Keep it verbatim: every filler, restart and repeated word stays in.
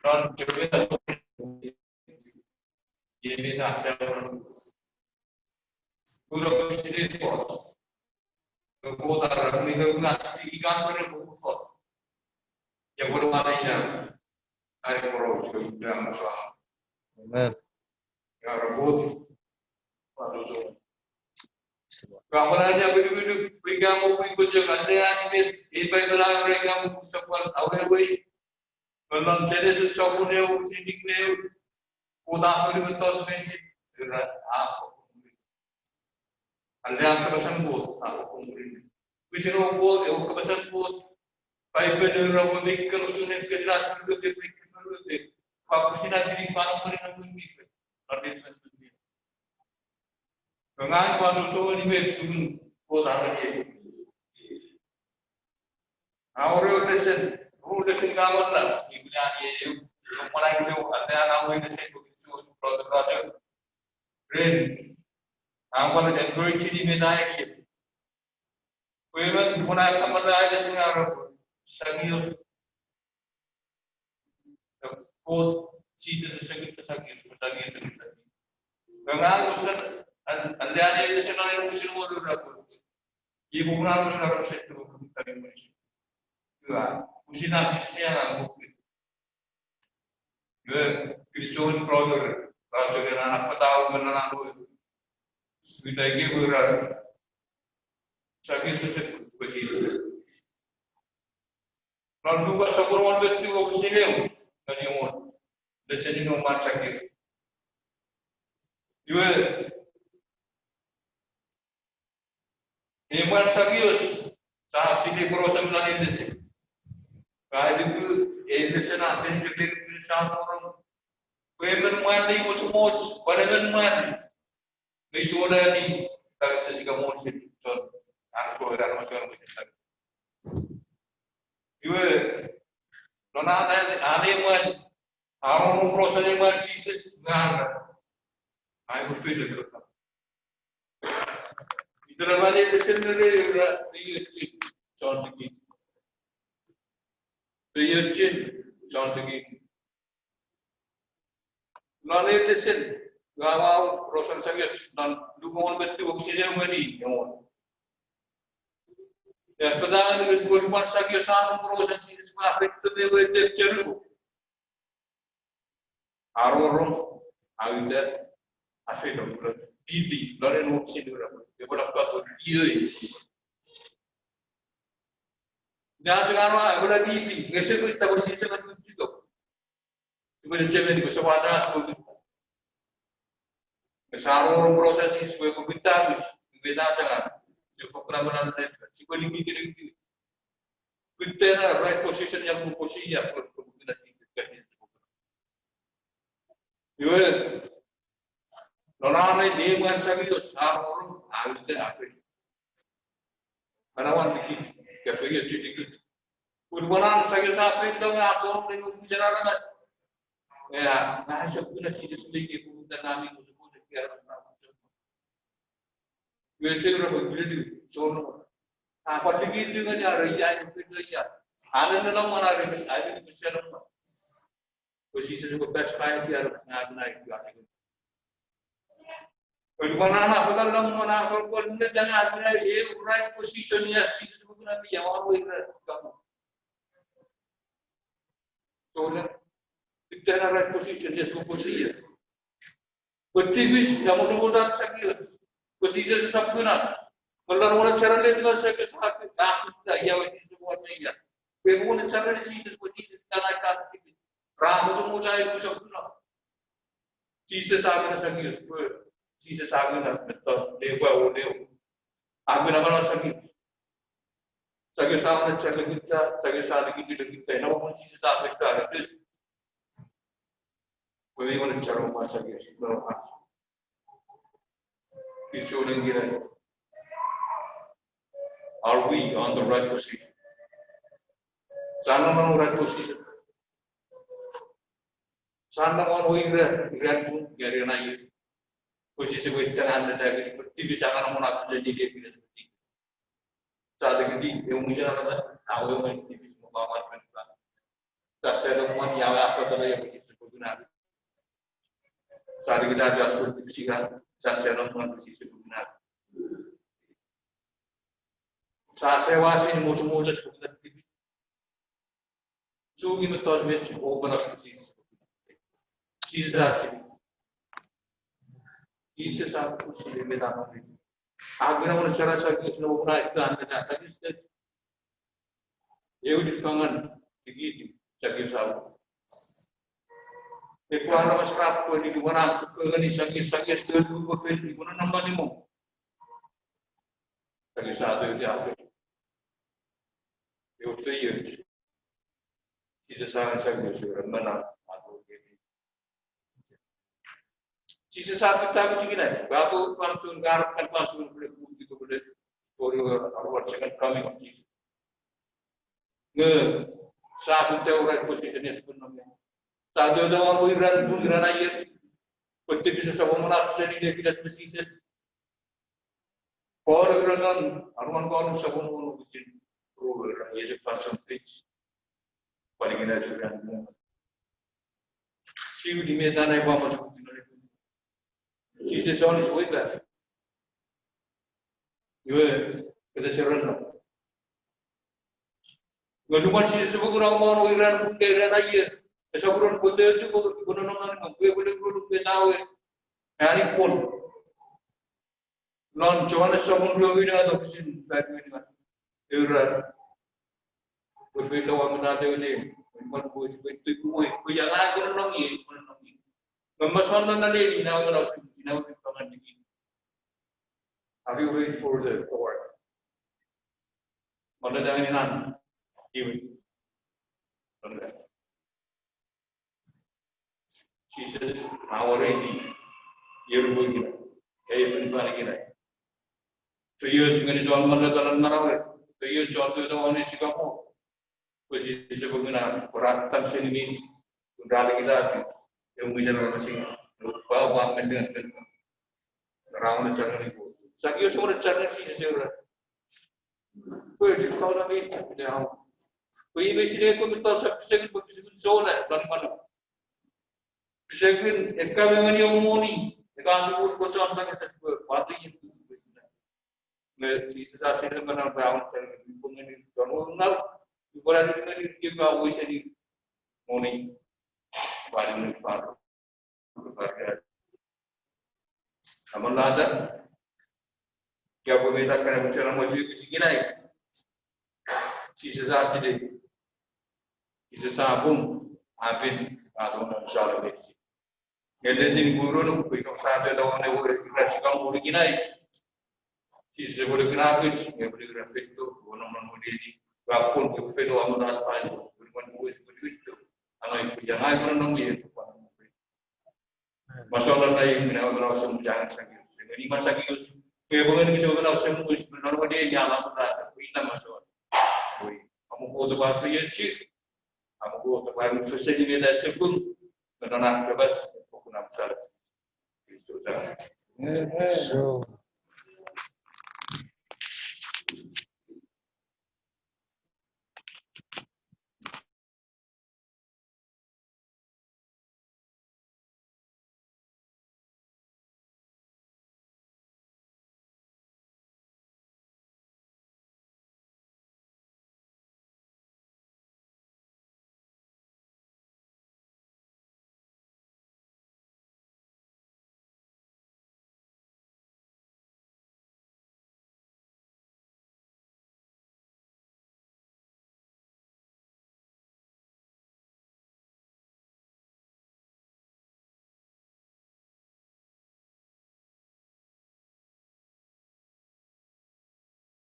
Non Jeremia, Jeremia chapter, kulo sini Kot. Kot a mi ngat ikan pere Kot. Ya Kot a mi ngat. Ai poro chu ya masa. Amen. Ya Kot. Patuto. Kamana ya bidi bidi, bidi mo bidi ko chok ande ani me, ipai mela re kamo sapwan awewei. Konon Genesis sopun eu, sining eu, Kot a fori mettoch meinisin, era a fokkun murinno. Alean kapasen Kot a fokkun murinno. Pwisin ewe Kot, ewe kapasen Kot, Paipel era pwe mei kan usun en ketilas pwe mei kan usun, pwe pwisin a tiri fan moni na moni. Non Genesis. Ngang pwan usun ni me tukun Kot a ngeni. Aureu lesen, ru lesen ngamala, ikuna ni eu, mwana ikuna, ane ana wei lesen, brother Roger. Ren, ang pwan encourage ni me na eki. Kwe men, mwana ikuna mala lesen ngaro, Sakios. Kot, Jises a sekin Sakios, Sakios. Ngang usun, an, an, an, an, lesen ngaro, usun mo lura Kot. Iwe mwan mi ngar sek tu kami mwisin. Iwe, usin a fisi a ngar mukwi. Iwe, Christian brother, brother na na patau me na na mukwi. Iwe ta ike wira. Sakios se kuti. Non Lukas sopun won me tiu wokisin eu ngeni engon. Lesen ino mwan Sakios. Iwe, ei mwan Sakios, sa sini porausen non ei lesen. Ka luku ei lesen a seni chok ei lesen sa porong. Pwe emon mwan nei mochomoch, pwan emon mwan. Nei suonani, ta seni ka moni, son, an ko era mochon mochon. Iwe, non ane, ane mwan, a rong porausen ei mwan Jises, nge a era, ai mo feel it. Iteramane lesen nere ra, peiochin, John the King. Peiochin, John the King. Non ei lesen, ngang ua porausen Sakios, non Luke won me tiu wokisin eu ngeni engon. Iwe fata ngeni pwe mwan Sakios a nom porausen Jises pwe a feito me ewe iter Jeriko. A rongorong, a uta, a feino, pwe pipi, non ei wokisin era, epwe na kato, ioi. Ina chok a no, epwe na pipi, nge ese kutta pwe Jises a kutta. Sipwe chechemeni pwe ese wata ach pwe kutta. Nge sa rongorong porausen Jises pwe epwe kutta kich, iwe ina chok a no. Sipwe kuna mona ne, sipwe likiti ne kutta. Kutta ena right position ia pwe posi ia pwe, pwe kuna Jises ka Jises pwe kuna. Iwe, non ane ei mwan Sakios a rongorong, a uta, a feino. Ana wan likit, ka feiochu likit. Pun mwan Sakios a feito nge a tonong ne nukun chena rangat. Ea, na sokuna Jises liki pun ta nami kusukusu kia rangat. Iwe se ra pwe pililu, sono. A pwan likit ngeni are ia, ia, feito ia. Ane nena mwan are, are, ane nena mwan. Pwe Jises epwe pass by ia, nge a kuna ia. Pwe mwan a fata lam mwan a fata pwe neta a kuna eu right position ia Jises epwe kuna ia, a wei ra kamo. Tona, ita ena right position ia, sipwe posi ia. Pwe tipis, ia mosomosan Sakios. Pwe Jises esap kuna. Pwe lon wona chara le tuna Sakios a kutta, ia we Jises wona ia. Pwe wona chara le Jises, pwe Jises kana ka tipis. Ra mosomosan esap kuna. Jises a kuna Sakios, pwe Jises a kuna mettoch, le pwe o le o. A kuna kana Sakios. Sakios a kuna chara le kutta, Sakios a likiti le kutta. Ina pwe Jises a feita le kutta. Pwe mei wona chara mwan Sakios, no ha. Kichonengina. Are we on the right position? Sa nom non right position. Sa nom non ira, ira pun, ira na ira. Pwe sise pwe tana na dagi, pwe tipis a nom non ira, ira. Sa te kiti, eu mwichen a nom, a we mwen tipis mo pa mwen pa. Sa seno mwan ia a fatalo ia pwe sise pokuna. Sa rikita ia sot pisiga. Sa seno mwan pwe sise pokuna. Sa sewa sin mochomoch pokuna. Suki mettoch met open up to Jesus. Jesus a sini. Jesus a kusini meta mami. Aku na mona chara sa kusini mona ikan meta. That is that. Eu di fangan dikiti, Sakius a. Epwe aramas ra pwe ni wana pwe ngeni Sakius, Sakius te tu pwe ni wana namba limo. Sakius a te tu ape. Eu te eu. Jises a Sakius era mena ato kemi. Jises a tuta mwichikina, babo fansoun, ngar kan fansoun, kule kuti kule, tori arua second coming of Jesus. Nge sa tuta ura position es kun nome. Sa tuta wan iran kun iran aier. Kote bisa sa wamana seni le kidat me Jises. Paul ura non, aruan Paul sa wamana kusin. Ru ura aier fansoun page. Palikina ura. Siwini met ena epwe mot. Jesus on his way back. Iwe, kete serenno. Nge lukun Jises epwe kuna mono iran kun iran aier. Esa kuron kote tu ko kono non non ko pwe pwe kuron pwe nawe. Ani pon. Non Johannes sopun rue, wina tokisin, wina. Era. Pwe fei lo wa mena te wene. Pwe man pwe, pwe, pwe, pwe, pwe ya ngai kono nongi, kono nongi. Nge mason non naleni, ina wena, ina wena pangan niki. Are you ready for the Lord? Manda tangi nan. Iwe. Manda. Jesus, a wor eti, ierupwe kina, ei fen fan kina. Feioch ngeni chon manau, chon manau, feioch chon tuta won ei sikapo. Pwe Jesus epwe kuna, pwe ra tam seni mi, kun ra likilati, eu mwichen ra masing, pa pa men den den. Ra won channel ko. Sakius won channel Jesus era. Pwe di kauna mi, ya. Pwe i me sine ko mi tol sa pisekin, pwe pisekin sola, tani mano. Pisekin, ekka me ngeni o moni, ekka mi ur ko chon ta ke sa pwe, pati yin. Me, Jesus a sine mano ba on sa, pwe ngeni, tano na, pwe ngeni, ngeni, ki ka woi seni, moni, pati ngeni pati. Amon lata, kia pwe meta kana muchara mochi kuchikinai. Jesus a sile. Jesus a pung, a pin, a tong na sala mesi. Ngele tin kurun, kui tong sa te tong ne wori kura chikang wori kinai. Jesus epwe le kina kuch, epwe le kina feito, wono non wori ni. Wa pun ke feito amon at pai, wori wan wori wori wori. Ano ipu ya ngai kono nongi. Masola na i mina wala semu jang Sakius. Ngeni ma Sakius. Ke bo ngeni ke wala semu, na wala ya la na. Ina masola. Oi. Amu ko to ba sa yechi. Amu ko to ba mu seni meta sekun. Na na ke bas ko kuna sa. Kristo ta. So.